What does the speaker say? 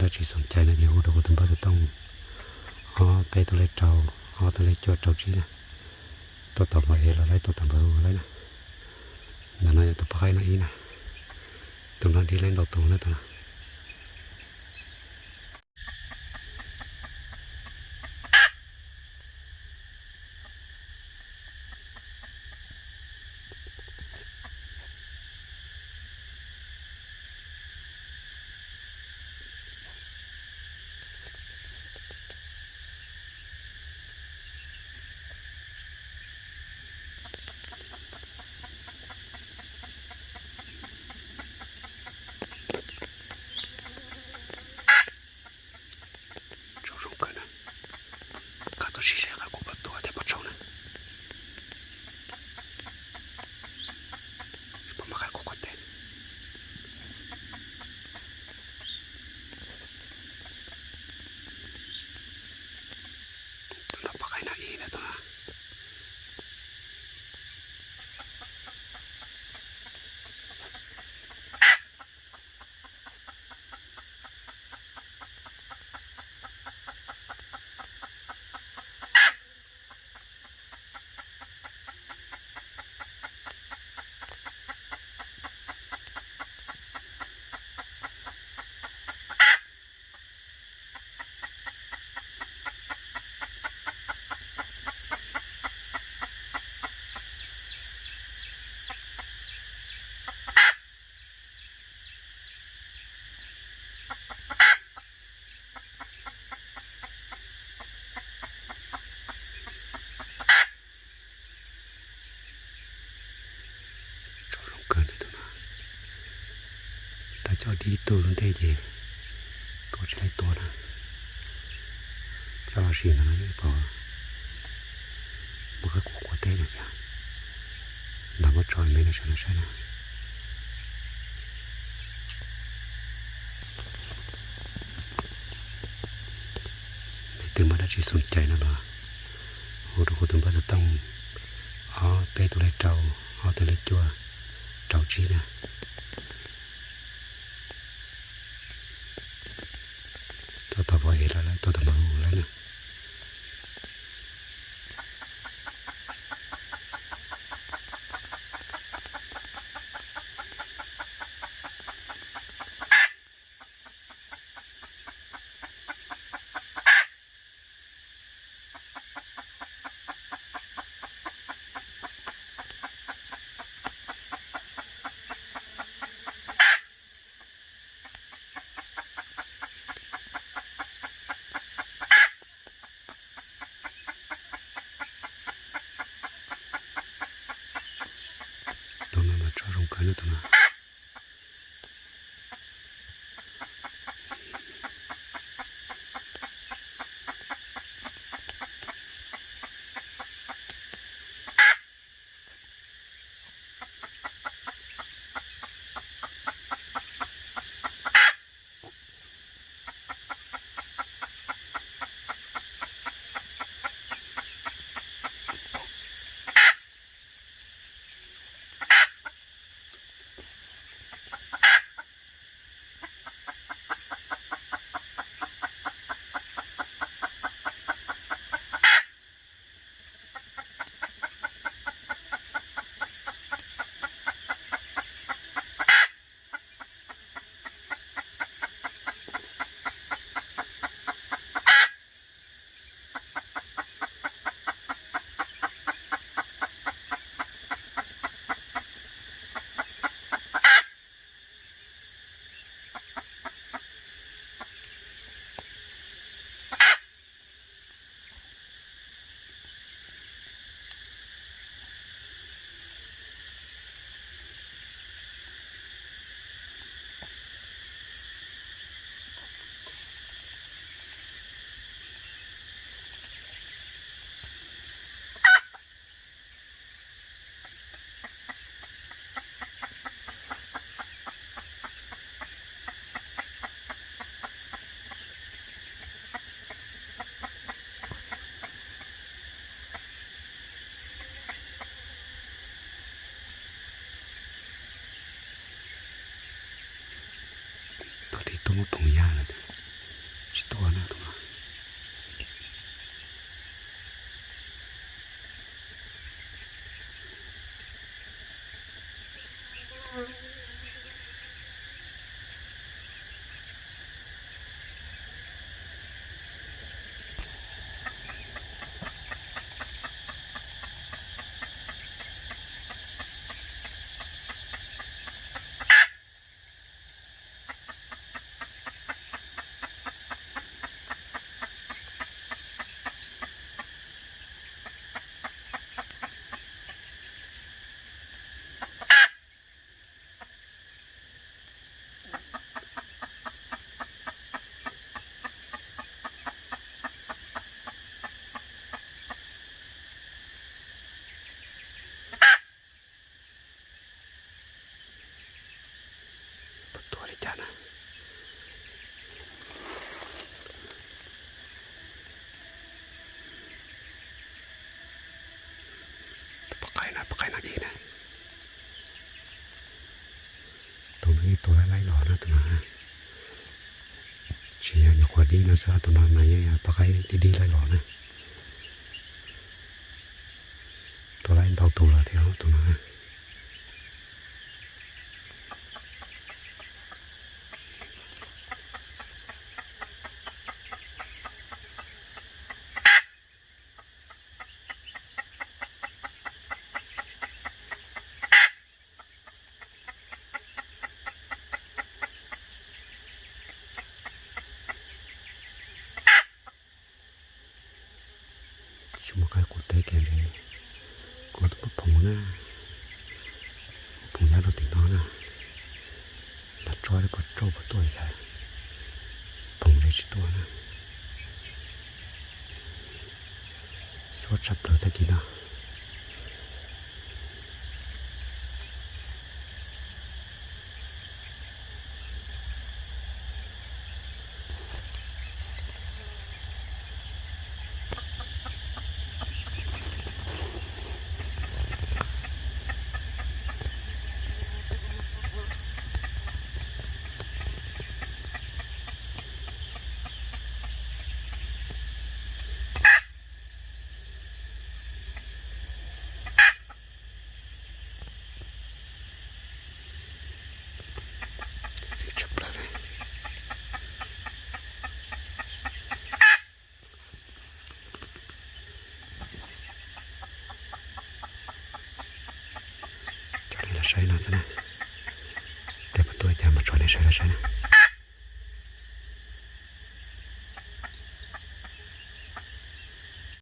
Dab tsi xoom cai no ces hu rau kuv tus npawb xov tooj ob peb tug lej rau, ob tug lej cuaj rau tsib na. Tuaj tau npawb es los lawm, tuaj tau npawb hu lawm na. Ntawm no yog tus poj qaib no ib na. Tus no dib lawm ntau tus na tus no. Tsaug zoo kawg na. Qab tuaj sim saib qhov kuv puas tuag thiab puas tsaug na. Puas muaj qhov kuv quav teb. Tus no poj qaib no ib na tus no. Tsaug zoo kawg na tus no. Tab coj dib tuaj lub ntej ces tuaj tsis laib tua na. Coj los sim ntawm no pom muaj qab kuv quav teb no cas. Nrog muab tso me no sawv daws saib na. Leej twg muaj dab tsi xoom cai no los hu rau kuv tus npawb xov tooj ob peb tug lej rau, ob tug lej cuaj rau tsib na. Tuaj tau npawb es los lawm, tuaj tau npawb hu lawm na. Tus no mas tso zoo kawg na tus no. Tuaj tim tuaj muab phoom ya lawm. cas na. Tus poj qaib no, poj qaib no ib na. Tus no yeej tuaj laij laij los na tus no. Tsis yog nyuam qhuav dib no xwb, tus no mas yeej yog poj qaib dib dib laij los na. Tuaj laij ntau tus lawm thiab tus no. Tsis muaj qab qus teb kiag li. Kuv tus phooj na, phooj nyob rau tim no na, los tso puas tso puas tuaj cas, phooj li tsis tuaj na. Xuab tshaj plaws tag kis no. Txi tshaj plaws li. Coj nej los saib no xwb na. Tej puas tuaj cas mas tso nej sawv daws saib na.